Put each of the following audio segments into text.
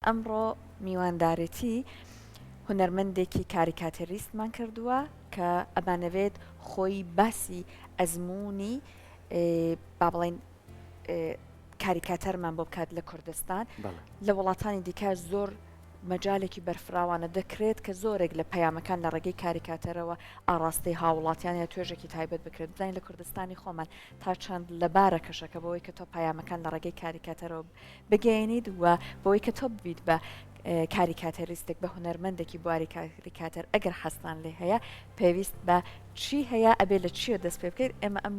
ئەمڕۆ میواندارێتی هونەرمەندێکی کاریکاتێریستمان کردووە کە ئەمانەوێت خۆی باسی ئەزموونی با بڵێین کاریکاتەرمان بۆ بکات لە کوردستان لە وڵاتانی دیکە زۆر مەجالێکی بەرفراوانە دەکرێت کە زۆرێک لە پەیامەکان لە ڕێگەی کاریکاتەرەوە ئاڕاستەی هاوڵاتیان یا توێژێکی تایبەت بکرێت بزانین لە کوردستانی خۆمان تا چەند لەبارە کەشەکە بەوەی کە تۆ پەیامەکان لە ڕێگەی کاریکاتەرەوە بگەیەنیت و بەوەی کە تۆ ببیت بە کاریکاتەریستێک بە هونەرمەندێکی بواری کاریکاتەر ئەگەر حەزتان لێ هەیە پێویست بە چی هەیە ئەبێ لە چییە دەست پێ بکەیت ئێمە ئەم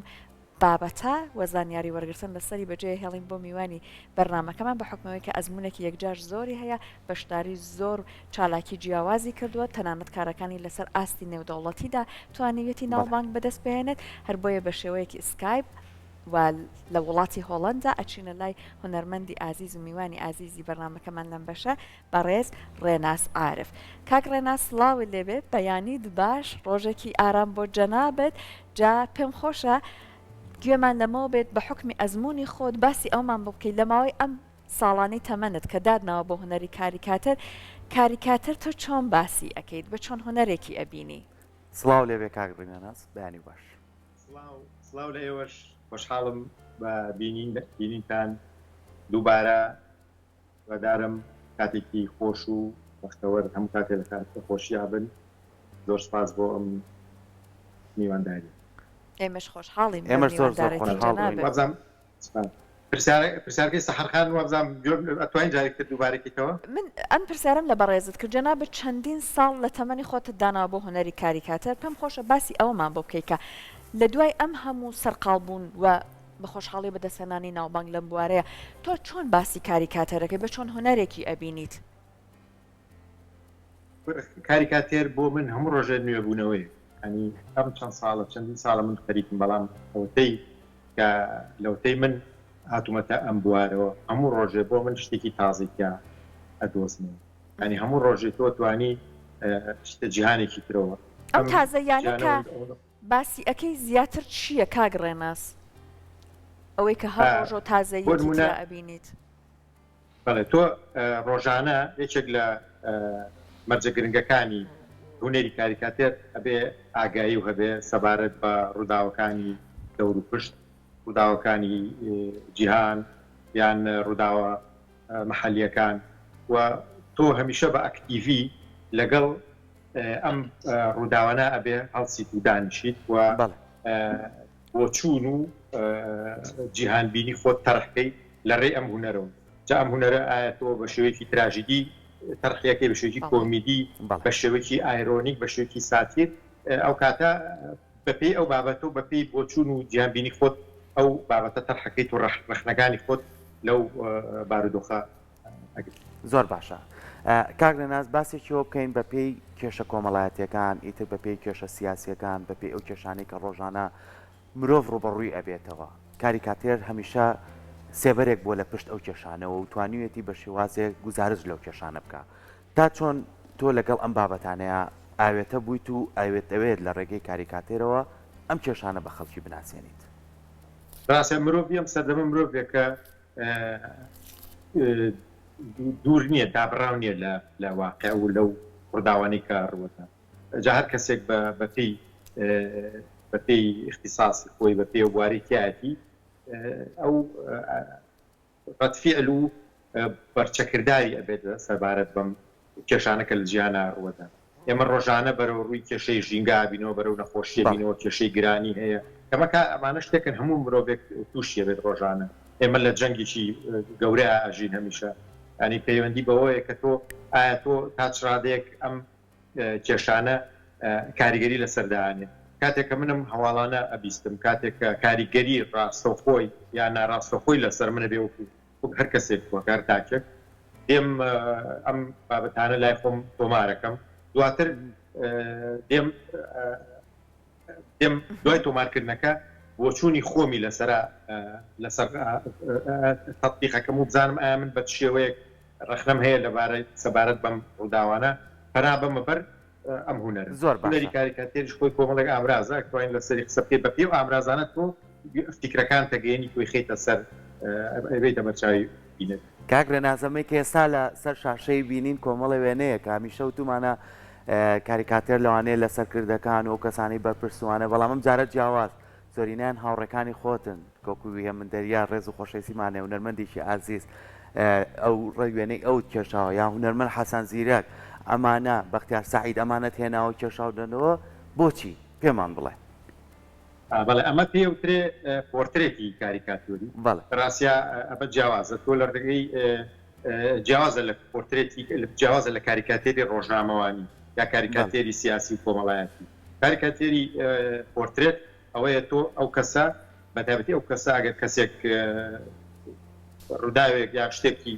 بابەتە و زانیاری وەرگرتن لەسەری بەجێ هێڵین بۆ میوانی بەرنامەکەمان بە حوکمەوەی کە ئەزموونێکی یەکجار زۆری هەیە بەشداری زۆر چالاکی جیاوازی کردووە تەنانەت کارەکانی لەسەر ئاستی نێودەوڵەتیدا توانیویەتی ناوبانگ بەدەست بهێنێت هەر بۆیە بە شێوەیەکی سکایپ و لە وڵاتی هۆڵەندا ئەچینە لای هونەرمەندی ئازیز و میوانی ئازیزی بەرنامەکەمان لەم بەشە بەڕێز ڕێناس عارف. کاک ڕێناس سڵاوت لێبێ بەیانیت باش ڕۆژێکی ئارام بۆ جەنابت جا پێم خۆشە گوێمان لەمەوە بێت بە حوکمی ئەزموونی خۆت باسی ئەومان بۆ بکەیت لە ماوەی ئەم ساڵانەی تەمەنت کە داتناوە بۆ هونەری کاریکاتەر کاریکاتەر تۆ چۆن باسی ئەکەیت بە چۆن هونەرێکی ئەبینی؟ سڵاو لێبێ کاک ڕیناس بەیانی باش. سڵاو سڵاو لە ئێوەش خۆشحاڵم بە بینین بینینتان دووبارە هیوادارم کاتێکی خۆش و بەختەوەر هەموو کاتێ لە کات لە خۆشیا بن زۆر سپاس بۆ ئەم میوانداریە. ئێمەش خۆشحاڵین بە ئێمەش زۆر زۆر میواندارێتی خۆشحاڵ بووین. جەنابت. وابزانم سپاس. پرسیارە پرسیارەکەی سەحەر خان وابزانم گوێم ئەتوانی جارێکی تر دووبارەی کەیتەوە؟ من ئەم پرسیارەم لە بەڕێزت کرد جەنابت چەندین ساڵ لە تەمەنی خۆتت داناوە بۆ هونەری کاریکاتەر پێم خۆشە باسی ئەوەمان بۆ بکەی کە لە دوای ئەم هەموو سەرقاڵ بوون و بە خۆشحاڵی بەدەستهێنانی ناوبانگ لەم بوارەیە تۆ چۆن باسی کاریکاتەرەکەی بە چۆن هونەرێکی ئەبینیت؟ کاریکاتێر بۆ من هەموو ڕۆژێ نوێبوونەوەیە یانی ئەم چەند ساڵە چەندین ساڵە من خەریکم بەڵام ئەوەتەی کە لەوەتەی من هاتوومەتە ئەم بوارەوە هەموو ڕۆژێ بۆ من شتێکی تازەی تیا ئەدۆزمەوە یانی هەموو ڕۆژێ تۆ توانی بچیتە جیهانێکی ترەوە ئەو ئەم تازەییانە جیهانە کە باسی ئەکەی زیاتر چییە کاک ڕێناس؟ ئەوەی کە هەر ڕۆژەو بۆ تازەییەکی نموونە تیا ئەبینیت. بەڵێ تۆ ڕۆژانە یەکێک لە مەرجە گرنگەکانی هونەری کاریکاتێر ئەبێ ئاگایی و هەبێ سەبارەت بە ڕووداوەکانی دەوروپشت، ڕووداوەکانی جیهان یان ڕووداوە مەحەلییەکان و تۆ هەمیشە بە ئەکتیڤی لەگەڵ ئەم ڕووداوانە ئەبێ هەڵسیت و دانیشیت و بۆچوون و جیهانبینی خۆت تەرح کەی لە ڕێی ئەم هونەرەوە. جا ئەم هونەرە ئایا تۆ بە شێوەیەکی تراژیدی تەرحی ئەکەی، بە شێوەیەکی کۆمیدی، بە شێوەیەکی ئایرۆنیک، بە شێوەیەکی ساتیر، ئەو کاتە بە پێی ئەو بابەتە و بە پێی بۆچوون و جیهانبینی خۆت ئەو بابەتە تەرح ئەکەیت و ڕەخنەکانی خۆت لەو بارودۆخە ئەگریت. زۆر باشە کاک رێناس باسێکی ئەوە بکەین بە پێی کێشە کۆمەڵایەتیەکان ئیتر بە پێی کێشە سیاسیەکان بە پێی ئەو کێشانەی کە ڕۆژانە مرۆڤ ڕوبەڕووی ئەبێتەوە کاریکاتێر هەمیشە سێبەرێک بووە لە پشت ئەو کێشانەوە و توانیویەتی بە شێوازێک گوزارشت لەو کێشانە بکا تا چۆن تۆ لەگەڵ ئەم بابەتانەیا ئاوێتە بوویت و ئەوێت لە ڕێگەی کاریکاتێرەوە ئەم کێشانە بە خەڵکی بناسێنیت؟ ڕاستە مرۆڤی ئەم سەردەمە مرۆڤێکە دوور نییە، دابڕاو نییە لە واقیع و لەو ڕووداوانەی کە ڕوودەدەن. جا هەر کەسێک بەپێی بەپێی ئیختیساسی خۆی، بەپێی ئەو بوارەی تیایەتی، ئەو ڕەدفیعل و پەرچەکرداری ئەبێت سەبارەت بەم کێشانە کە لە جیهانا ڕووەدەن. ئێمە ڕۆژانە بەرەو ڕووی کێشەی ژینگە ئەبینەوە، بەرەو نەخۆشی ئەبینەوە، کێشەی گرانی هەیە. کەمە کا ئەمانە شتێکن هەموو مرۆڤێک تووشی ئەبێت ڕۆژانە. ئێمە لە جەنگێکی گەورەیا ئەژین هەمیشە. یانی پەیوەندی بەوەیە کە تۆ ئایا تۆ تا چ ڕادەیەک ئەم کێشانە کاریگەری لەسەر دائەنێن. کاتێک کە من ئەم هەواڵانە ئەبیستم، کاتێک کە کاریگەری ڕاستەوخۆی یا ناڕاستەوخۆی لەسەر من ئەبێ وەکوو وەک هەر کەسێک وەک هەر تاکێک دێم ئەم بابەتانە لای خۆم تۆمارەکەم دواتر دێم دێم دوای تۆمارکردنەکە بۆچوونی خۆمی لەسەر لەسەر تەتبیقەکەم و بزانم ئایا من بە چ شێوەیەک ڕەخنەم هەیە لەبارەی سەبارەت بەم ڕووداوانە پەنا بەمە بەر ئەم هونەرە. زۆر هونەری باشە. کاریکاتێریش خۆی کۆمەڵێک ئامرازە ئەتوانین لەسەری قسە بکەین بە پێی ئەو ئامرازانە تۆ فیکرەکان تەگەیەنی تۆی خەیتە سەر ئەیبەیتە بەرچاوی بینەر. کاک ڕێناس ئەمەی کە ئێستا لە سەر شاشەی بینین کۆمەڵە وێنەیەکە هەمیشە وتومانە کاریکاتێر لەوانەیە لە سەرکردەکان و ئەو کەسانەی بەرپرسوانە بەڵام ئەم جارە جیاواز زۆرینەیان هاوڕێکانی خۆتن کۆکو هێمن دەریا ڕێز و خۆشەویستیمان هەیە هونەرمەندێکی ئازیز ئەو وێنەی ئەوت کێشاوە یا هونەرمەند حەسەن زیرەک ئەمانە بەختیار سەعید ئەمانەت هێناوە کێشاونەوە بۆچی پێمان بڵێ. بەڵێ ئەمە پێی ئەوترێ پۆرترێتی کاریکاتۆری. بەڵێ. ڕاستیا ئەمە جیاوازە تۆ لە ڕێگەی جیاوازە لە پۆرترێتی جیاوازە لە کاریکاتێری ڕۆژنامەوانی یا کاریکاتێری سیاسی و کۆمەڵایەتی. کاریکاتێری پۆرترێت ئەوەیە تۆ ئەو کەسە بە تایبەتی ئەو کەسە ئەگەر کەسێک ڕووداوێک یان شتێکی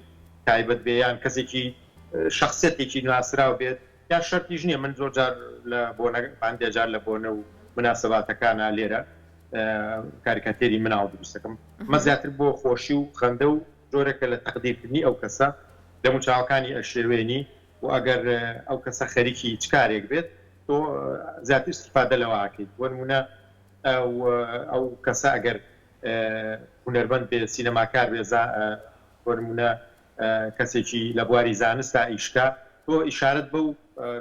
تایبەت بێ یان کەسێکی شەخسیەتێکی ناسراو بێت یان شەرتیش نییە من زۆر جار لە بۆنە هەندێ جار لە بۆنە و مناسەباتەکانا لێرە کاریکاتێری مناڵ دروست دەکەم ئەمە زیاتر بۆ خۆشی و خەندە و جۆرێکە لە تەقدیرکردنی ئەو کەسە دەموچاوەکانی ئەشێوێنی و ئەگەر ئەو کەسە خەریکی چ کارێک بێت تۆ زیاتر ئیستیفادە لەوە ئەکەیت بۆ نموونە ئەو ئەو کەسە ئەگەر هونەرمەند بێ سینەماکار بێ بۆ نموونە کەسێکی لە بواری زانستا ئیشکا تۆ ئیشارەت بەو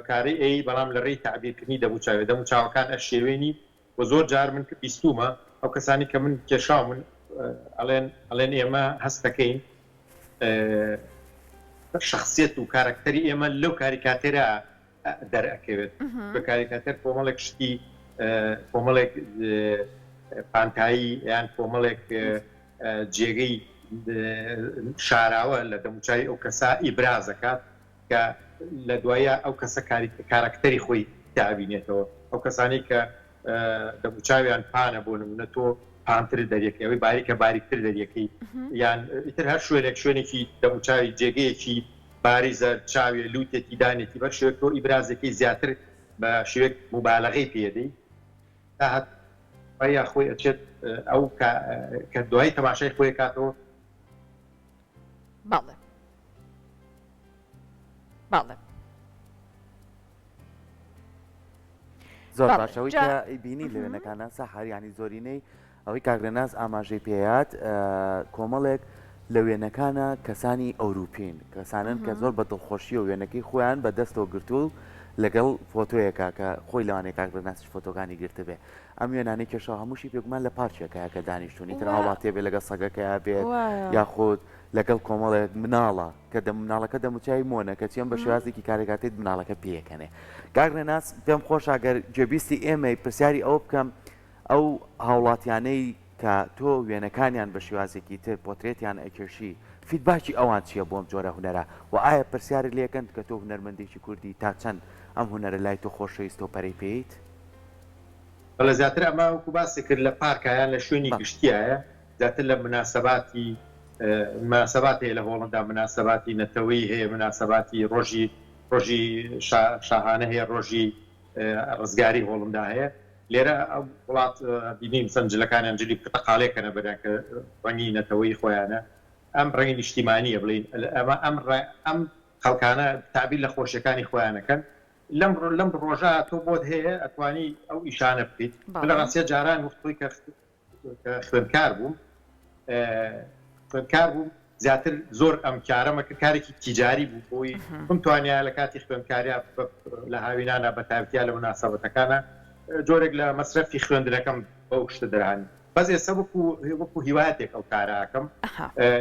کارەی ئەیەی بەڵام لە رێی تەعبیرکردنی دەموچاوێ دەموچاوەکان ئەشێوێنی و زۆر جار من بیستوومە ئەو کەسانی کە من کێشاومن ئەڵێن ئەڵێن ئێمە هەستەکەین شەخسیەت و کارەکتەری ئێمە لەو کاریکاتێرە دەرئەکەوێت بە کاریکاتێر کۆمەڵێک شتی کۆمەڵێک پانتایی یان کۆمەڵێک جێگەی شاراوە لە دەموچاوی ئەو کەسە ئیبراز ئەکات کە لە دواییا ئەو کەسە کارەکتەری خۆی تیا ئەبینێتەوە. ئەو کەسانەی کە دەموچاویان پانە بۆ نموونە تۆ پانتر دەریەکەی، ئەوەی باریکە باریکتر دەریەکەی یان ئیتر هەر شوێنێک شوێنێکی دەموچاوی جێگەیەکی باریزە چاوێ لووتێکی دانێکی بەر شێوەیەک تۆ ئیبرازەکەی زیاتر بە شێوەیەک موبالەغەی پێدەی تا هەتا خۆی ئەچێت ئەو کە دوایی تەماشای خۆی کاتەوە. بەڵێ بەڵێ. زۆر باشە ئەوەی کە بینی لە وێنەکانە سەحەر یانی زۆرینەی ئەوەی کاک ڕێناس ئاماژەی پێیات کۆمەڵێک لە وێنەکانە کەسانی ئەوروپین کەسانن کە زۆر بە دڵخۆشیەوە وێنەکەی خۆیان بە دەستەوە گرتووە و لەگەڵ فۆتۆیەکە کە خۆی لەوانەیە کاک ڕێناسیش فۆتۆکانی گرتبێ ئەم وێنانەی کێشاوە هەمووشی بێگومان لە پارکێکایە کە دانیشتوون ئیتر هاوڵاتیە بێ لەگەڵ سەگەکەیا بێت یاخود لەگەڵ کۆمەڵێک مناڵە کە دەم مناڵەکە دەموچاوی مۆنە کەچی ئەم بە شێوازێکی کاریکاتێر مناڵەکە پێکەنێ کاک ڕێناس پێم خۆشە گەر گوێبیستی ئێمەی پرسیاری ئەوە بکەم ئەو هاوڵاتیانەی کە تۆ وێنەکانیان بە شێوازێکی تر پۆترێتیان ئەکێشی feedback ی ئەوان چییە بۆ ئەم جۆرە هونەرە و ئایا پرسیارت لێکەن کە تۆ هونەرمەندێکی کوردی تا چەند ئەم هونەرە لای تۆ خۆشەویستە و پەرەی پێیت؟ بەڵێ زیاتر ئەمە وەکو باست کرد لە پارکا یان لە شوێنی گشتیایە زیاتر لە مناسەباتی مناسەبات هەیە لە هۆڵندا مناسەباتی نەتەوەیی هەیە مناسەباتی ڕۆژی ڕۆژی شاهانە هەیە ڕۆژی ڕزگاری هۆڵندا هەیە لێرە ئەو وڵات بینیم چەند جلەکانیان جلی پرتەقاڵیەکەنە بەریان کە ڕەنگی نەتەوەیی خۆیانە ئەم ڕەنگی نیشتیمانیە بڵێین ئەمە ئەم ئەم خەڵکانە تەعبیر لە خۆشیەکانی خۆیانەکەن لەم لەم ڕۆژە تۆ بۆت هەیە ئەتوانی ئەو ئیشانە بکەیت لە ڕاستیا جاران وەخت خۆی کە کە خوێندکار بووم خوێندکار بووم زیاتر زۆر ئەم کارەمە کە کارێکی تیجاری بوو بۆی بمتوانیا لە کاتی خوێندکاریا لە هاوینانە بە تایبەتیا لە مناسەبەتەکانە جۆرێک لە مەسرەفی خوێندنەکەم بەو شتە دەرهانی بەس ئێستا وەکو وەکو هیوایەتێک ئەو کارە ئەکەم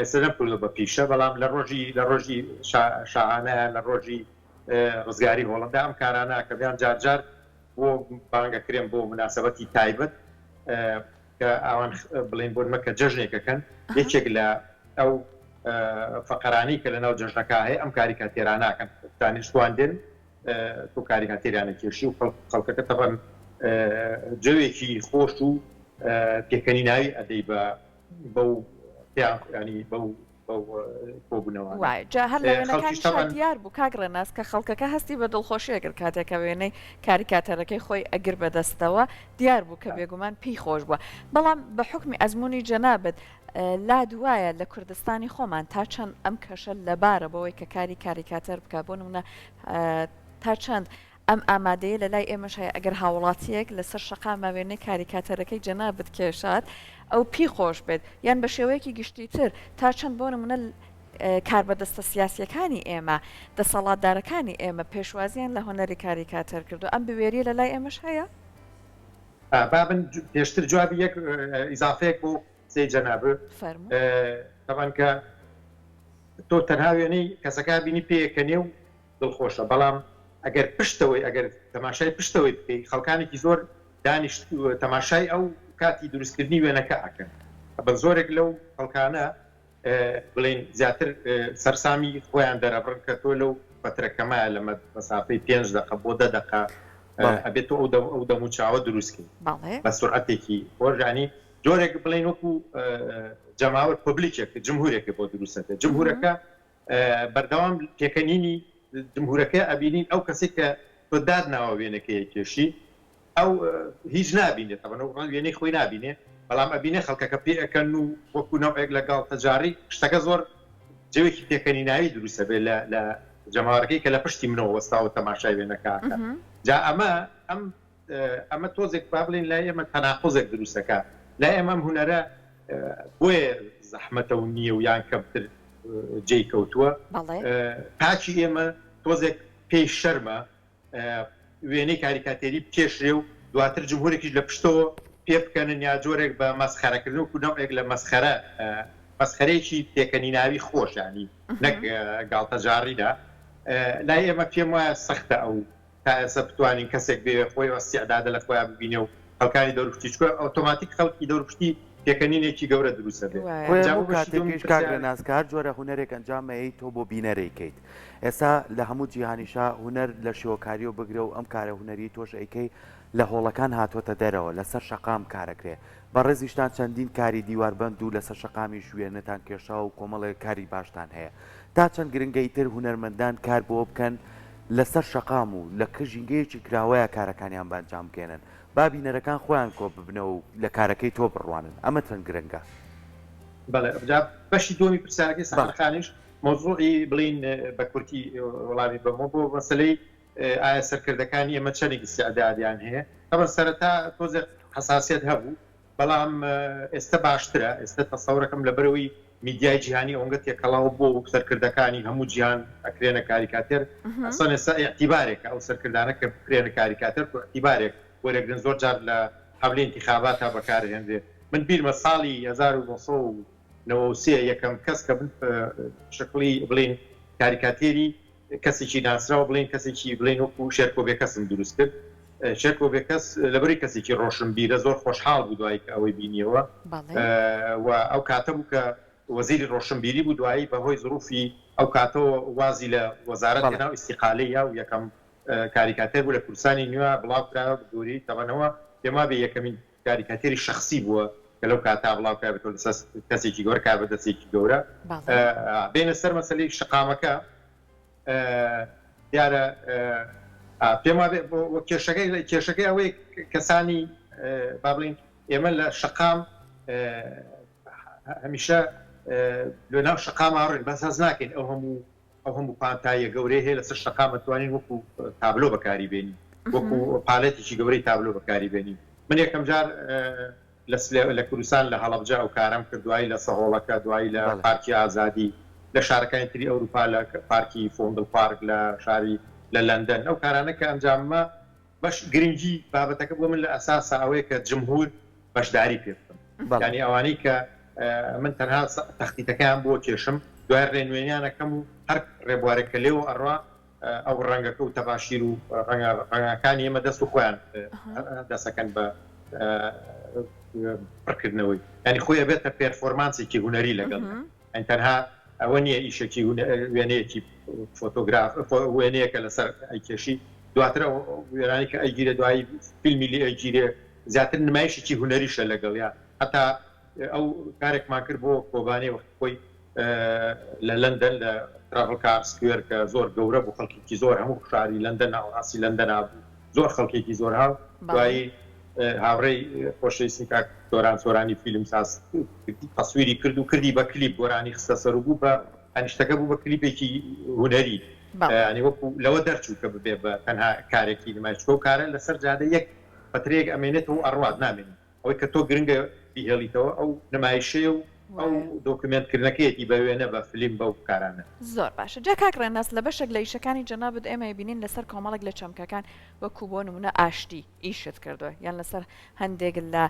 ئێستا نەمکردووە بە پیشە بەڵام لە ڕۆژی لە ڕۆژی شاهانە لە ڕۆژی ڕزگاری هۆڵندا ئەم کارانە ئەکەم یان جار جار بۆ بانگ ئەکرێم بۆ موناسەبەتی تایبەت کە ئەوان بڵێن بۆ نمە کە جەژنێک ئەکەن یەکێک لە ئەو فەقەرانەی کە لەناو جەژنەکە هەیە ئەم کاریکاتێرانە ئەکەن دانیشتوان دێن تۆ کاریکاتێریانە کێشی و خەڵکەکە تەبەن جەوێکی خۆش و پێکەنیناوی ئەدەی بە بەو پێیان ینی بەو بەو کۆبوونەوانە. وایە جا هەر لە خەڵکیش وێنەکانیشا تەبعەن. دیار بوو کاک ڕێناس کە خەڵکەکە هەستی بە دڵخۆشی ئەکرد کاتێک کە وێنەی کاریکاتەرەکەی خۆی ئەگرت بە دەستەوە دیار بوو کە بێگومان پێی خۆش بووە بەڵام بە حوکمی ئەزموونی جەنابت لات وایە لە کوردستانی خۆمان تا چەند ئەم کەشە لەبارە بۆوەی کە کاری کاریکاتەر بکات بۆ نموونە تا چەند ئەم ئامادەیە لە لای ئێمەش هەیە ئەگەر هاوڵاتییەک لەسەر شەقاما وێنەی کاریکاتەرەکەی جەنابت کێشات ئەو پێی خۆش بێت یان بە شێوەیەکی گشتیتر تا چەند بۆ نمونە کاربەدەستە سیاسییەکانی ئێمە، دەسەڵاتدارەکانی ئێمە پێشوازییان لە هونەری کاریکاتێر کردووە، ئەم بوێرییە لە لای ئێمەش هەیە؟ با من پێشتر جوابی یەک ئیزافەیەک بۆ قسەی جەنابت فەرموو. تەبعەن کە تۆ تەنها وێنەی کەسەکە بینی پێیەکەنێ و دڵخۆشە بەڵام ئەگەر پشتەوەی ئەگەر تەماشای پشتەوەی بکەی خەڵکانێکی زۆر دانیشت تەماشای ئەو کاتی دروستکردنی وێنەکە ئەکەن بە زۆرێک لەو خەڵکانە بڵێین زیاتر سەرسامی خۆیان دەرەبڕن کە تۆ لەو فەترە کەمایە لە مەسافەی پێنج دەقە بۆ دە دەقە ئەبێت تۆ ئەو دەم و چاوە دروستکەی بە سورعەتێکی خۆش ینی جۆرێک بڵێین وەکو جەماوەر public ێک جمهورێکە بۆ دروستەکە جمهورەکە بەردەوام پێکەنینی جمهورەکە ئەبینین ئەو کەسێک کە تۆ دادناوە وێنەکەیە کێشی ئەو هیچ نابینێت تەبعەن ئەو وێنەی خۆی نابینێ بەڵام ئەبینێ خەڵکەکە پێ ئەکەن و وەکو نەوعێک لە گاڵتەجاڕی شتەکە زۆر جەوێکی پێکەنیناوی دروست ئەبێ لە لە جەماوەرەکەی کە لە پشتی منەوە وەستاوە تەماشای وێنەکە ئەکا جا ئەمە ئەم ئەمە تۆزێک با بڵێین لای ئێمە تەناقوزێک دروست ئەکا لای ئێمە ئەم هونەرە بۆیە زەحمەتە و نییە و یان کەمتر جێی کەوتووە تاکی ئێمە تۆزێک پێی شەرمە وێنەی کاریکاتێری بکێشرێ و دواتر جمهورێکیش لە پشتەوە پێ بکەنن یا جۆرێک بە مەسخەرەکردن وەکو نەوعێک لە مەسخەرە مەسخەرەیەکی پێکەنیناوی خۆش یانی نەک گاڵتەجاڕی نا لای ئێمە پێم وایە سەختە ئەو تا ئێستا بتوانین کەسێک بێ خۆی ئیستیعدادە لە خۆیان ببینێ و خەڵکانی دەوروپشتی چونکە ئۆتۆماتیک خەڵکی دەوروپشتی پێکەنینێکی گەورە دروست ئەبێ. خۆی جا بۆ هەموو بەشی دووەمی کاتێکیش کاک پرسیارت. ڕێناس کە هەر جۆرە هونەرێک ئەنجام ئەیەی تۆ بۆ بینەر ئەیکەیت ئێستا لە هەموو جیهانیشا هونەر لە شێوەکاریەوە بگرە و ئەم کارە هونەریەی تۆش ئەیکەی لە هۆڵەکان هاتۆتە دەرەوە لەسەر شەقام کارەکرێ بەڕێزیشتان چەندین کاری دیواربەند و لەسەر شەقامیش وێنەتان کێشاوە و کۆمەڵێک کاری باشتان هەیە تا چەند گرنگە ئیتر هونەرمەندان کار بۆ بکەن لەسەر شەقام و لە ژینگەیەکی کراوەیا کارەکانیان بە ئەنجام بگەیەنن با بینەرەکان خۆیان کۆ ببنەوە و لە کارەکەی تۆ بڕوانن ئەمە چەند گرنگە؟ بەڵێ جا بەشی دووەمی پرسیارەکەی سەحەر بەڵێ. خانیش مەوزوعی بڵێین بە کورتی وەڵامی بەمەوە بۆ مەسەلەی ئایا سەرکردەکانی ئێمە چەندێک ئیستیعدادیان هەیە؟ تەبعەن سەرەتا تۆزێک حەساسیەت هەبوو بەڵام ئێستە باشترە، ئێستە تەسەورەکەم لەبەرئەوەی میدیای جیهانی ئەوەنگە تێکەڵاو بووە و سەرکردەکانی هەموو جیهان ئەکرێنە کاریکاتێر، ئەسڵەن ئێستا ئیعتیبارێکە ئەو سەرکردانە کە بکرێنە کاریکاتێر تۆ ئیعتیبارێک وەرەگرن زۆر جار لە حەملەی ئینتیخاباتا بەکارئەهێنرێ من بیرمە ساڵی 1993 یەکەم کەس کە من شکڵی بڵێین کاریکاتێری کەسێکی ناسراو بڵێین کەسێکی بڵێین وەکو شێرکۆ بێکەسم دروست کرد شێرکۆ بێکەس لەبەری کەسێکی ڕۆشنبیرە زۆر خۆشحاڵ بوو دوایی کە ئەوەی بینیەوە و ئەو کاتە بوو کە وەزیری ڕۆشنبیری بوو دوایی بەهۆی زروفی ئەو کاتەوە وازی لە وەزارەت هێنا و ئیستیقالەی یا و یەکەم کاریکاتێر بوو لە کوردستانی نوێ بڵاو کرایەوە بە گەورەی تەبەنەوە پێم وابێ یەکەمین کاریکاتێری شەخسی بووە کە لەو کاتە بڵاو کرابێتەوە لەسەر کەسێکی گەورە کاربەدەستێکی گەورە. بێینە سەر مەسەلەی شەقامەکە دیارە پێم وابێ کێشەکەی کێشەکەی ئەوەی کەسانی با بڵین ئێمە لە شەقام هەمیشە لە ناو شەقام ڕۆین بەس هەست ناکەین ئەو هەموو ئەو هەموو پانتاییە گەورەی هەیە لەسەر شەقام ئەتوانین وەکو تابلۆ بەکاری بێنین وەکو پالێتێکی گەورەی تابلۆ بەکاری بێنین من یەکەم جار لە سلێ لە کوردستان لە هەڵەبجە ئەو کارەم کرد دوایی لە سەهۆڵەکە دوایی لە پارکی ئازادی لە شارەکانی تری ئەوروپا لە پارکی فۆندڵ پارک لە شاری لە لەندەن ئەو کارانە کە ئەنجامما بەش گرنگی بابەتەکە بۆ من لە ئەساسا ئەوەیە کە جمهور بەشداری پێ بکەم یانی ئەوانەی کە من تەنها تەختیتەکەیان بۆ کێشم دوای ڕێنوێنیان ئەکەم و هەر ڕێبوارێک کە لێوە ئەڕوا ئەو ڕەنگەکە و تەباشیر و ڕەنگە ڕەنگەکانی ئێمە دەست و خۆیان دەسەکەن بە پڕکردنەوەی ینی خۆی ئەبێتە performance ێکی هونەری لەگەڵ ئەن تەنها ئەوە نییە ئیشێکی وێنەیەکی فۆتۆگراف وێنەیەکە لەسەر ئەیکێشی دواتر وێنانی کە ئەیگیرێ دوایی فیلمی لێ ئەگیرێ زیاتر نمایشێکی هونەریشە لەگەڵیا هەتا ئەو کارێکمان کرد بۆ کۆبانێ وەختی خۆی لە لەندەن لە ترافلکار سکوێر کە زۆر گەورە بوو خەڵکێکی زۆر هەموو شاری لەندەن ناوەڕاستی لەندەنا بوو زۆر خەڵکێکی زۆر هاو دوایی هاوڕێی خۆشەویستم کاک سۆران سۆرانی فیلم ساز تەسویری کرد و کردی بە کلیپ گۆرانی خستە سەر و بوو بە یانی شتەکە بوو بە کلیپێکی هونەری یانی وەکو لەوە دەرچوو کە ببێ بە تەنها کارێکی نمایش چونکە ئەو کارە لەسەر جادە یەک فەترەیەک ئەمێنێتەوە و ئەڕوات نامێنێ ئەوەی کە تۆ گرنگە بیهێڵیتەوە ئەو نمایشەیە و. ئەو document کردنەکەیەتی بە وێنە بە فلیم بەو کارانە. زۆر باشە جا کاک ڕێناس لە بەشێک لە ئیشەکانی جەنابت ئێمە ئەیبینین لەسەر کۆمەڵێک لە چەمکەکان وەکو بۆ نمونە ئاشتی ئیشت کردوە یان لەسەر هەندێک لە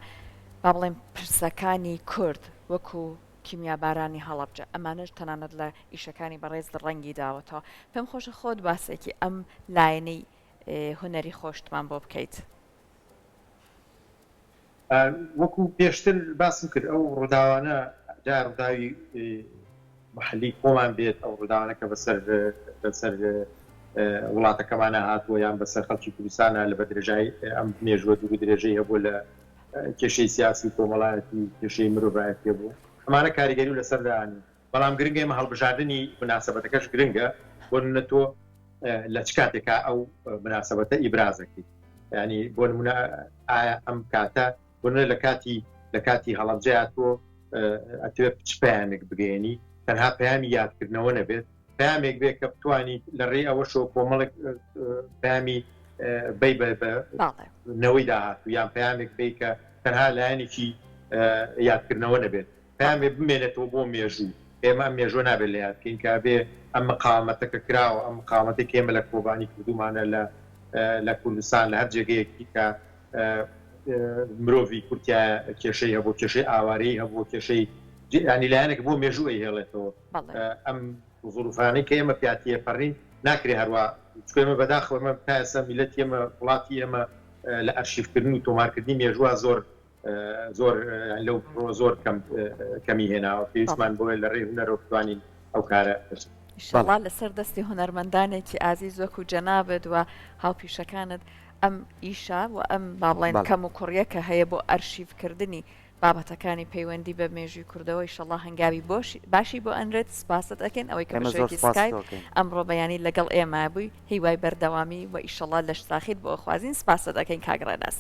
با بڵێین پرسەکانی کورد وەکو کیمیابارانی هەڵەبجە ئەمانەش تەنانەت لە ئیشەکانی بەڕێزت ڕەنگی داوەتەوە پێم خۆشە خۆت باسێکی ئەم لایەنەی هونەری خۆشتمان بۆ بکەیت. وەکو پێشتر باسم کرد ئەو ڕووداوانە جا ڕووداوی محلی خۆمان بێت ئەو ڕووداوانە کە بەسەر بەسەر وڵاتەکەمانە هاتووە یان بەسەر خەڵکی کوردستانە لە بەدرێژای ئەم مێژوە دوور درێژەی هەبوو لە کێشەی سیاسی و کۆمەڵایەتی و کێشەی مرۆڤایەتی هەبوو ئەمانە کاریگەری و لەسەر دانین بەڵام گرنگە ئێمە هەڵبژاردنی مناسبەتەکەش گرنگە بۆ نمونە تۆ لە چ کاتێکا ئەو مناسبەتە ئیبرازەکەی ینی بۆ نمونە ئایا ئەم کاتە بۆ نمونە لە کاتی لە کاتی هەڵەبجەیا تۆ ئەتوێ چ پەیامێک بگەیەنی تەنها پەیامی یادکردنەوە نەبێت پەیامێک بێ کە بتوانیت لە ڕێی ئەوەشەوە کۆمەڵێک پەیامی بی بە نەوەی داهاتوو یان پەیامێک بی کە تەنها لایەنێکی یادکردنەوە نەبێت پەیامێ بمێنێتەوە بۆ مێژوو، ئێمە ئەم مێژووە نابێت لە یاد بکەین کە ئەبێ ئەم مقاوەمەتە کە کراوە، ئەم مقاوەمەتەی کە ئێمە لە کۆبانی کردوومانە لە لە کوردستان لە هەر جێگەیەکی کە مرۆڤی کورد تیایا کێشەی هەبوو، کێشەی ئاوارەیی هەبوو، کێشەی یانی لایەنێک بۆ مێژوو ئەیهێڵێتەوە. ئەم زروفانەی کە ئێمە پیا تێپەڕین ناکرێ هەروا چونکە ئێمە بەداخەوە ئێمە تا ئێستا میللەتی ئێمە وڵاتی ئێمە لە ئەرشیفکردن و تۆمارکردنی مێژووە زۆر زۆر لەو ڕووە زۆر کەم کەمی هێناوە پێویستمان بۆیە لە ڕێی هونەرەوە بتوانین ئەو کارە ئیشەڵا لەسەر دەستی هونەرمەندانێکی ئازیز وەکو جەنابت و هاوپیشەکانت ئەم ئیشە و ئەم با بڵێن کەم و کوڕیە کە هەیە بۆ ئەرشیفکردنی بابەتەکانی پەیوەندی بە مێژووی کوردەوە ئیشەڵا هەنگاوی بۆش باشی بۆ ئەنرێت سپاست ئەکەین ئەوەی کە بە شێوەیەکی سکایپ ئەمڕۆ بەیانی لەگەڵ ئێمە بووی هیوای بەردەوامی و ئیشەڵا لەشساخیت بۆ ئەخوازین سپاست ئەکەین کاک ڕێناس.